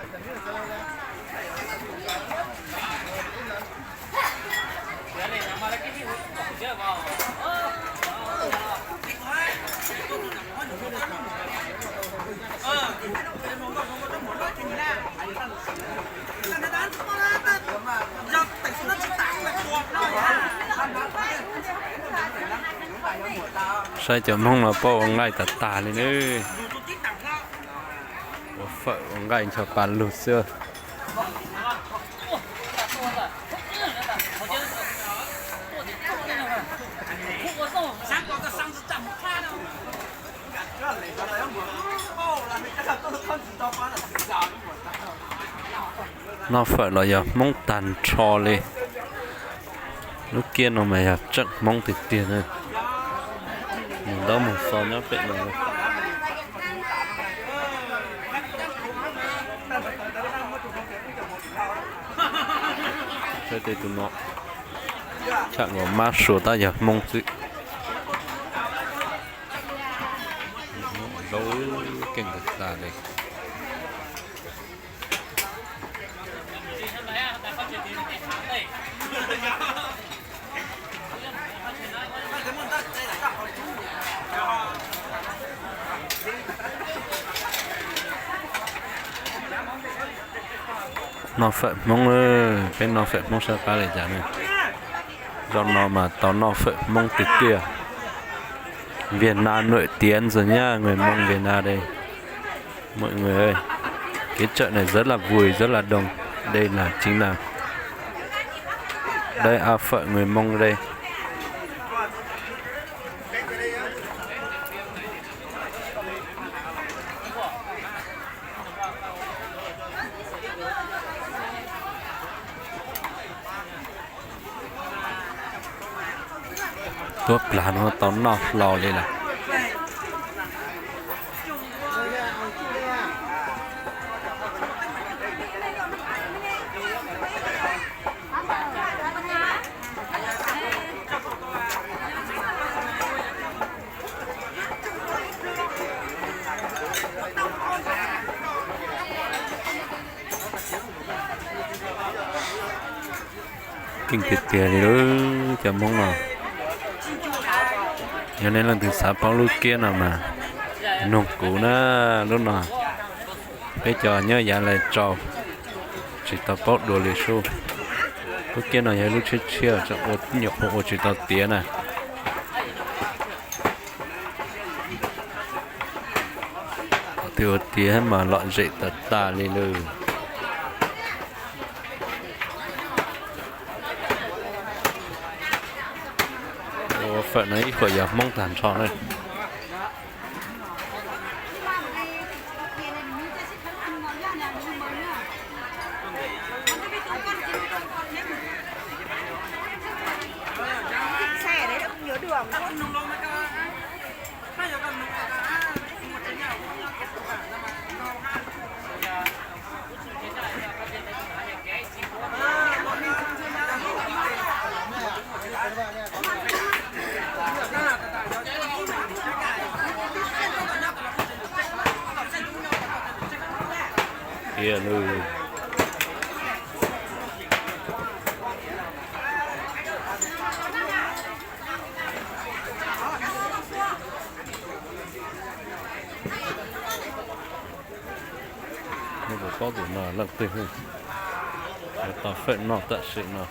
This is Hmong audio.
Saib cov Hmoob no paub ua nqaij tas tas li nawb. Ua fawm ua nqaij ncho pa lug xwb. Noj fawm los yog Hmoob tag nrho li. Lub kiab no mas yog tseem Hmoob tiag tiag na. Mus ntaub mus xov nyob pem no. Saib tej tus no, cham nkaus mab sua tab yog Hmoob xwb. Zaub keej tas tas li. Noj fawm Hmoob, peb noj fawm Hmoob saib qab li cas ne. Zaum no mas tau noj fawm Hmoob tiag tiag. Việt Nam nổi tiếng rồi nha, người Mông Việt Nam đây. Mọi người ơi, cái chợ này rất là vui, rất là đông. Đây là chính là, đây, ăn phở người Mông đây. Tuaj plag no tau noj hlo li lawm. Keej tiag tiag li lub cov Hmoob no. Yog nej leej twg xav paub lub kiab no mas nug kuv na, lub no peb cov nyob yav lais tsau tsis tau paub dua li sub. Lub kiab no yog lub tshiab tshiab, ua nyuam qhuav ua tsis tau tiav na. Qhov twg ua tiav mas lom zem tas tas li lawm. Ua fawm no ib huam yog Hmoob tag nrho na. Tiag lawm. Nej puas paub tus no leej twg? Yuav tau fawm noj tam sim no.